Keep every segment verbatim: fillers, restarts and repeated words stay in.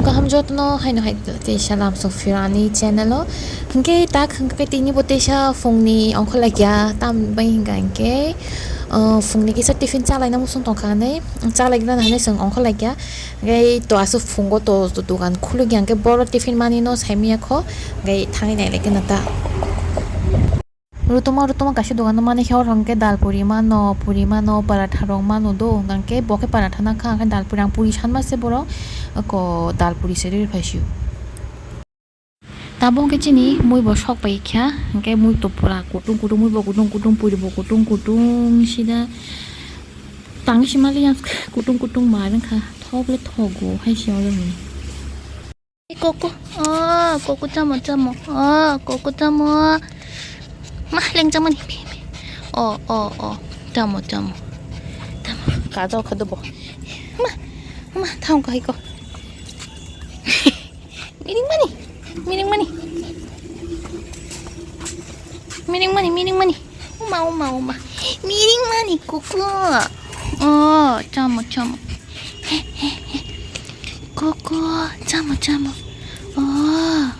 Kaham jotono haino hai teisa lamsok phiro ani channel o. Hinkhe tak hinkhe tini bo teisa phungni ongkhorlai kya, tam bai hinkha hinkhe, uh, phungni kisa tiffin chalaina muchung tongkha hinwi, chalaigwlana hinwi chwng ongkhorlai kya. Hinkhe to aswk phungo to, to dogan khulukya hinkhe boro tiffin manwino saimanya kho, hinkhe thangwi nailai kheno ta. Rutuma, rutuma kaisa dogano manwi khe, oro hwnkhe dal puri mano, puri mano, paratha rok mano do, hwnkhe bo khe paratha nang kha, hwnkhe dal puri, ang puri sanma se borok, oko dal puri se rw phaisio. Tabuk hwnkhe chini mui bo sok pai kha, hwnkhe mui to pura kutung kutung, mui bo kutung kutung, puri bo kutung kutung, sida tang sima le yang kutung kutung ma wng kha, thok le thogo hai se oro ni. Koko, oh, koko chamo, chamo, oh, koko chamo. Ma, leng chamani. Oh, oh, oh, chamo, chamo. Chamo. Kaja kha dobo. Ma, ma, thang kai ko. Miring mani, miring mani. Miring mani, miring mani. Uma, uma, uma. Miring mani, koko. Oh, chamo, chamo. Koko, chamo, chamo. Oh.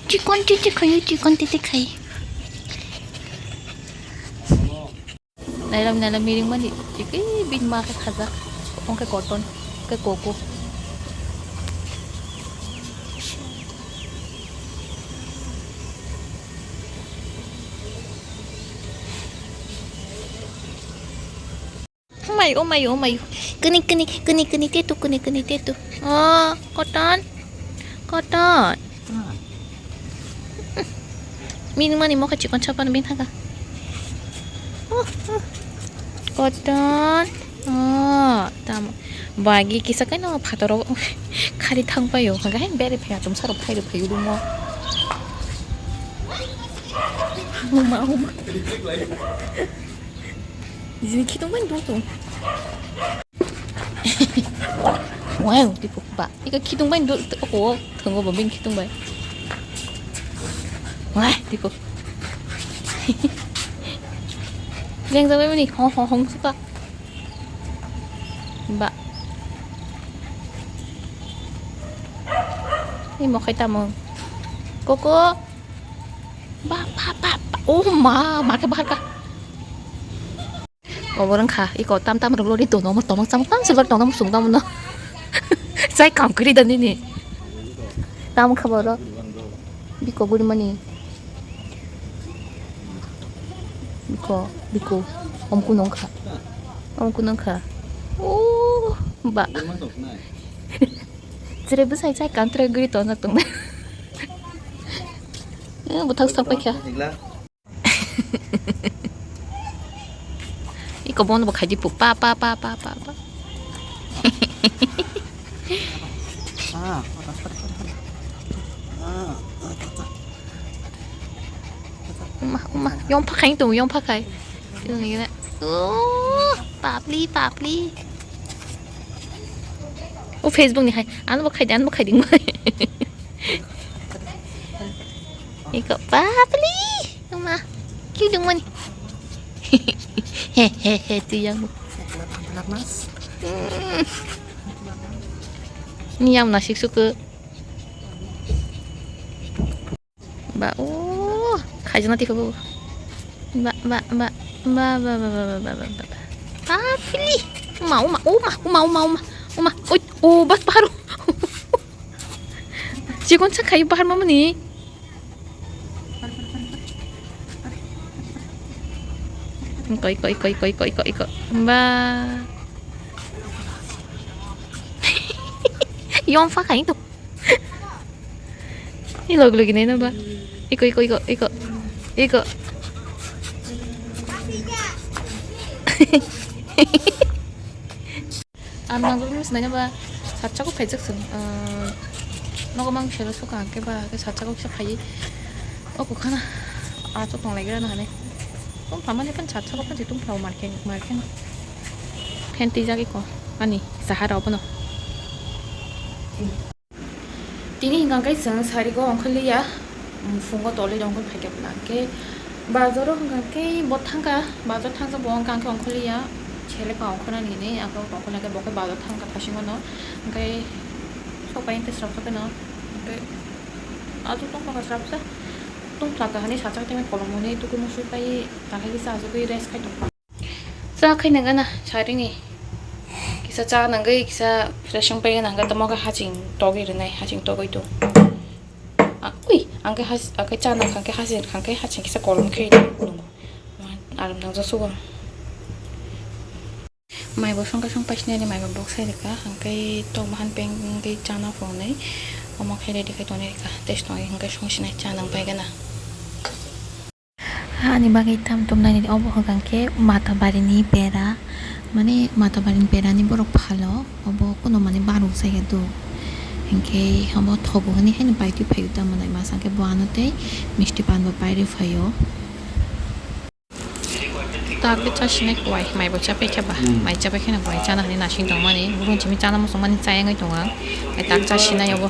Chikon tete khayo, chikon tete khayo. Nailam, nailam miring mani. Chikon bini ma khe khajak. Ongkhe koton, khe koko. Umai, umai, umai. Kini, kini, kini, kini, tetu, kini, kini, tetu. Oh, koton. Koton. Miring mani mokhe chikon sapan bini thaga. Oh, oh. Koton. Oh, tamo. Bagi kisa kaino phataro khari thang paio. Hwnkhe hai bere phai atum sarok phai rw phai rumo. Uma, uma. Jini khitung bai dul tung. Wow, tipo ba. Ika khitung bai dul, oko thongo bo bini khitung bai. Wah, tipo. Leng jabai mani ho ho hong suka. Ba. Ini mau kai tamung. Koko. Ba, ba, ba, ba. Oh ma, ma khe bahar ka. Obo wngkha, iko tam tam rwgwlwi tono, omo tomok chamok tang silver tono, omo sung tamo no. Chai kam kwrwi da nini. Tamo kha borok. Biko burimani. Biko, biko. Om kuno wngkha. Om kuno wngkha. Oh, ba. Chwrai bwsai chai kam twrai guri tongna tong. Eh, bwthak sak paikha. Iko bono bo khaidi pu pa pa pa pa pa pa. Uma uma yong phakai tu yong phakai. Oh, papli papli. O Facebook ni hai. Ano bo khaidi ano bo khaidi. Iko papli. Uma. Kiu dungmani. He he he tu yang. Hmm. Ni yang nasik suku. Ba oh, khaijana tikho bo. Ba ba ba ba. Papli. Uma uma uma uma uma uma. Uma. Oi, oh, bas paharu. Chikon sa khai bahar mamani. Iko iko iko iko iko iko iko. Ba. Yong fa khai tu. Ilog logi nai na ba. Iko iko iko iko. Iko. Ang nangkukmani sinai ba satsa ko phaijak sung. Nogo mang sero suka hangke ba ke satsa ko kisa phai. O kukhana ato tong lagi rana hane. Tong phamani pan satsa ko phaji tong phao marke marke. Phen tijak iko ani sahara obono. Tini hingka khe chwng sarigo ongkhorliya, phungo tolwi ongkhor phaikha bwla. Hwnkhe bazaro hwnkha khe bo thangkha, bazar thangsa bo wngkha hwnkhe ongkhorliya, selekha ongkhornani hinwi, ang khe ongkhorna khe bo khe bazar thangkha thasingano, hwnkhe Sok pai tei srap sok no. Oke. Ajo tong kha srap sa. Tong kha kha hani sa chak tei kolom hwnwi tukui musui pai ta khai sa ajo tei rest khai tong. Cha khai nang gana sarini. Kisa cha nang gai kisa fresh wng pai gana hwnkhe tamo khe haching togwi rwnai haching togwi tong. Ah, ui, ang khe has-, ang khe cha nang kha khe haching, ang khe haching kisa kolom khe nungo. Aram nang ja sugo. Mai bo songkha song paisnani mai bo bok sai rwkha, ang khe tok bahan peng tei cha nang phungnai. Omo khe ready khai tonwi rwkha, tei songwi hwnkhe song sinai cha nang pai gana. Ani bagwi tam tum nai nini obo hwnkha khe Matabarini bera, mane Matabarini berani borok phalo, obo kuno mane baruk jaya do. Hinkhe obo thogo hwnwi haino paitwi phaio tamo nai masa khe bo ano tei misti pan bo pairwi phaio. Tak khe cha sinai kwai, mai bo cha pai khe ba, Hmm. mai cha pai kheno kwai chana hwnwi nasing tongmani, buphang simi chana muchungmani chayangwi tongo ang, tak cha sinai obo.